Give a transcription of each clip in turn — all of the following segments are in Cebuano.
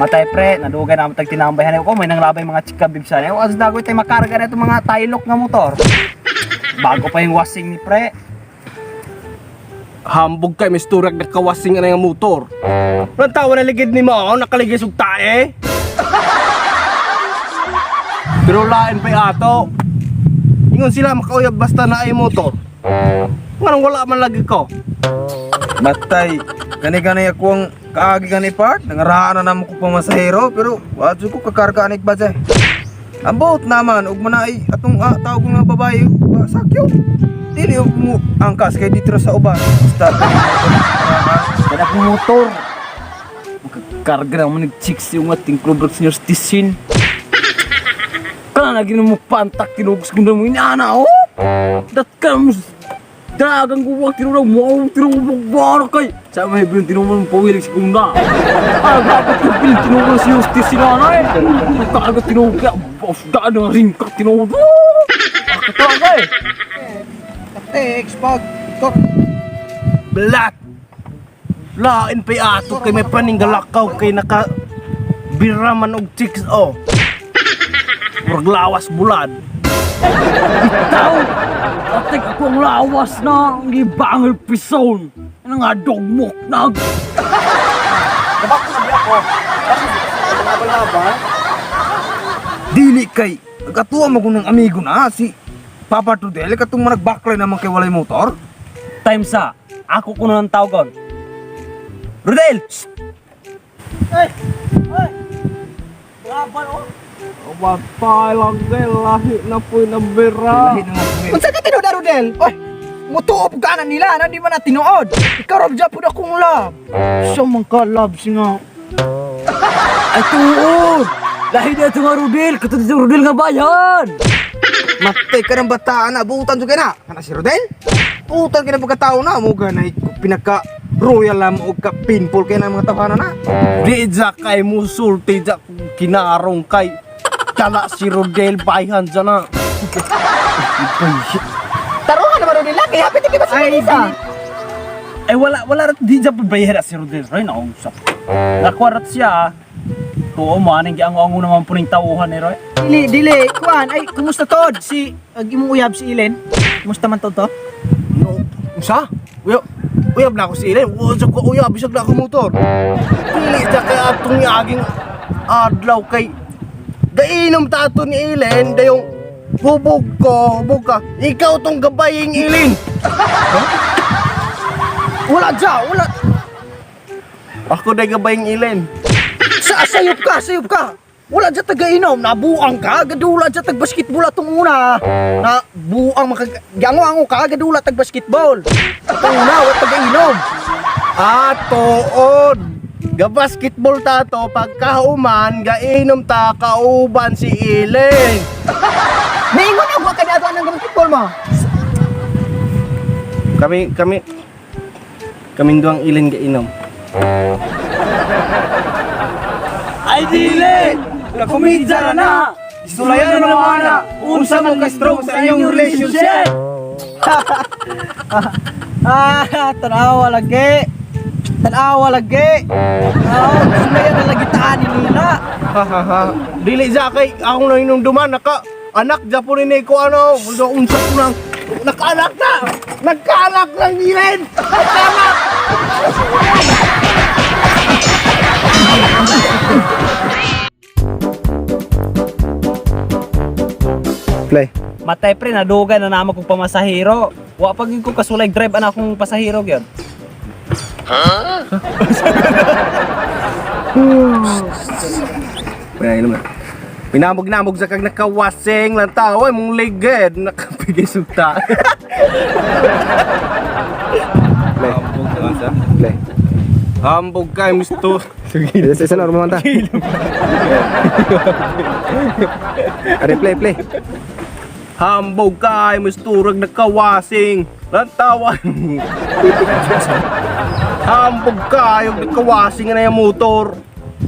Matay pre, nadugay na tag tinambayhan ko, may nanglabay mga chika bibs sana. O as dagoy tay makarga na itong mga tailok nga motor. Bago pa yung wasing ni pre. Hambog kay misturag nakawasing na nga motor. Walang tawa na ligid ni mo, ako nakaligis og tae. Pero lain pa'y ato. Ingon sila makauyab basta na ay motor. Nganong wala man lagi ko. Matay, gani-gani ako ang kaagi gani part, nangaraan na namo ko pamasahero pero wa jud ko kakarga anik ba jay. Ambot naman ug manay atong tawag nga babae sakyo. Dili og mo angkas kay dito ra sa uban. Basta Kada akong motor. Makakarga naman nag-chicks yung ating Club Rock Senior Station. Kana lagi na mo pantak tinugos ko na mo inana oh. Dat ka mo dagang guwak tinulaw mo tinugos kay. Sa may bilin tinugos mo pawilig si Gunda. Ah, dapat yung bilin tinugos si Station na eh. Nagkakaga tinugos kaya daan na rin ka tinugos. Akatawa eh. Text pag tor. Black! Lain pa'y ato kay may paninggalakaw kay naka bira man og chicks oh. Murag lawas bulad. Ikaw! Atik ako ang lawas na ang gibangil pison. Ano nga dogmok nag... Dili kay nagatuwa mo ng amigo na si Papa Trudel katong managbaklay naman kay walay motor. Time sa, ako kuno ng tawgon. Rodel! Shh! Batay lang kay lahi na po'y nabira. Unsa ka tinuod Rodel? Oy, mutuo ka na nila, na di man na tinuod. Ikaw ra gyud akong love. Sa man ka love si nga. Ay tuod! Lahi na ito nga Rodel! Katulad sa Rodel nga bayan! Matay ka ng bataan na buutan jud kay na. Kana si Rodel? Buutan kay na pagkatao na mo ganay pinaka royal lang og ka painful kay na mga tawhana na. Di ja kay musulti ja kinarong kay tala si Rodel bayhan dyan na. Tarungan naman Rodel lagi, hapit di ba sa kanisa? Ay wala, wala rat di dyan pabayera si Rodel. Roy, naungsa. Nakwarat siya. Tuo mo, anong giango-ango naman po ng tauhan ni Roy. Dili, dili, kuan, ay kumusta tod si ag imong uyab si Ilen? Kumusta man tod to? No, unsa? Uyab, uyab na ako si Ilen. Wa ko uyab, bisag na ako motor. Dili ja kay atong niaging adlaw kay gainom ta ato ni Ilen dayong hubog ko, hubog ka. Ikaw tong gabaying Ilen. Wala dya, wala. Ako day gabaying Ilen. Sa sayop ka, sayop ka. Wala dya taga-inom, nabuang ka, gadula dya tag basketball atong una. Na buang makag gango-ango ka, gadula tag basketball. Atong una, wala taga-inom. Ah, tuod. Gabasketball ta to pagkahuman gainom ta kauban si Ilen. Naingon ako ka na ang basketball mo. Kami kami kaming duang Ilen gainom. Ay dili! Kumidya na na! Sulayan na naman na! Unsa mo ka strong sa inyong relationship! Ah, tanawa lagi. Tanawa lagi. Ah, sulayan na lagi taan ni nila. Ha ha ha. Dili ja kay akong nanginumduman naka anak ja po ni ko ano, unsa unsa ko nang nakaanak na. Nagkaanak lang Ilen. Nagkaanak. Play. Matay pre, nadugay na naman kong pamasahero. Wa pag ko kasulay drive ana akong pasahero gyud. Wala naman. Pinamog-namog sa kag nakawasing lang tao ay mong ligid nakapigay sugta. Play. Play. Hambog kay misto. Sige. Isa na rumanta. Are play play. Hambog kay misturag nakawasing lantawan. Hambog kayo nakawasing na yung motor.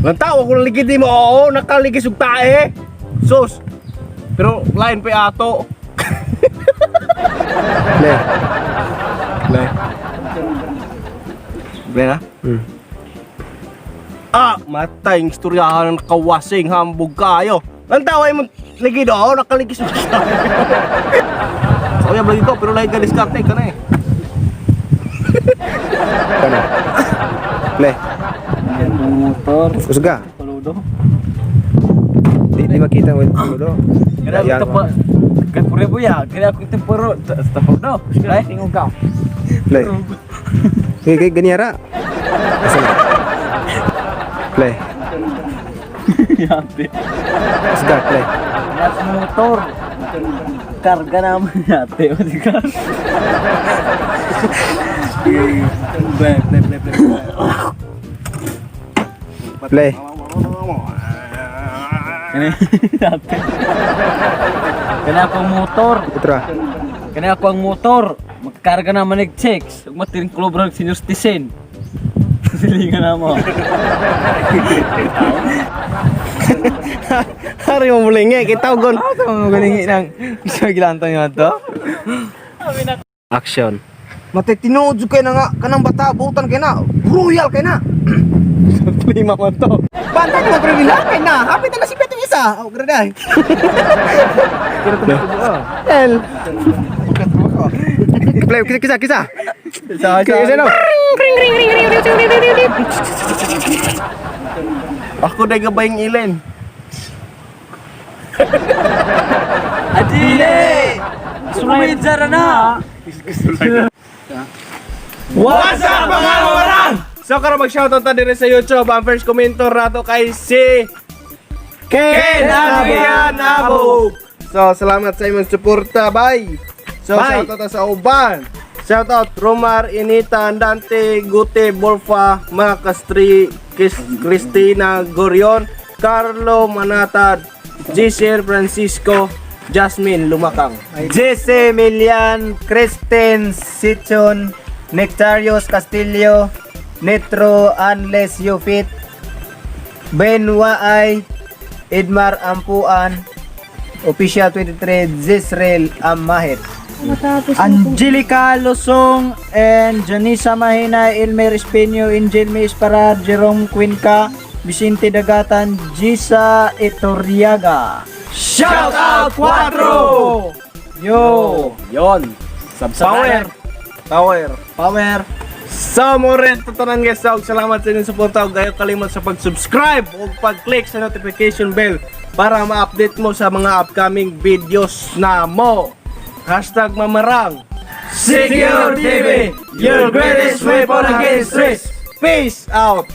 Lantawa ko ligid mo oo nakaligid sug tae. Sus. Pero line pa ato. Play. Play. Play na? Ah, matay ang istoryahan ng kawasing hambog kayo. Ang taway mo lagi do, nakaligis mo siya. Sa uyab lagi ko, pero lahi ka diskarte ka na eh. Kana. Play. Motor. Kusga. Paludo. Di makita mo do. Kaya ako pa. Kaya pure buya. Kaya ako temporo. Tapos do. Ay. Tingog ka. Play. Kay kay ganyara. Asa na? Play. Yate. Kusga, play. Kaya ako motor. Karga naman yate. O di ka. Play, play, play, play. Play. Yate. Kaya ako motor. Utra. Kaya ako ang motor. Magkarga naman ng checks. Ug matiring klubra ng senior citizen. Silingan na mo. Hari mo mulingi, kita gon. Ito mo galing nang isa gilantong yun to. Action. Matay tinuod jud kay na nga kanang bata butan kay na. Royal kay na. Lima man to. Bantay naman pero nila kay na. Hapit na si Petong isa. Oh, graday. El. Play kisa kisa kisa. Isa, isa. Kisa no. Ako na gabay ng ilin. Adile! Sumidjara na! What's up, mga kawarang? So karon mag-shoutout ta dire sa YouTube. Ang first commenter nato kay si Ken Adrian Abo. So salamat sa imong suporta, bye. So Bye. shoutout ta sa uban. Shoutout Romar Inita Andante Gute Bolfa Makastri Christina Gorion Carlo Manatad Giselle Francisco Jasmine Lumakang. Jesse Milian, Kristen Sichon, Nectarios Castillo, Netro Anles Yufit, Ben Waay, Edmar Ampuan, Official 23, Zisrael Amahit. Angelica Lusong and Janisa Mahina, Elmer Espino, Angel May Esparar, Jerome Cuenca, Vicente Dagatan, Gisa Etoriaga. Shout out 4! Yo! Yon. Power. Power. Power! So, mo rin tatanan guys, so, salamat sa inyong suporta ug ayaw kalimot sa pag-subscribe ug pag-click sa notification bell para ma-update mo sa mga upcoming videos na mo. #Mamarang. Secure TV, your greatest weapon against risk. Peace out.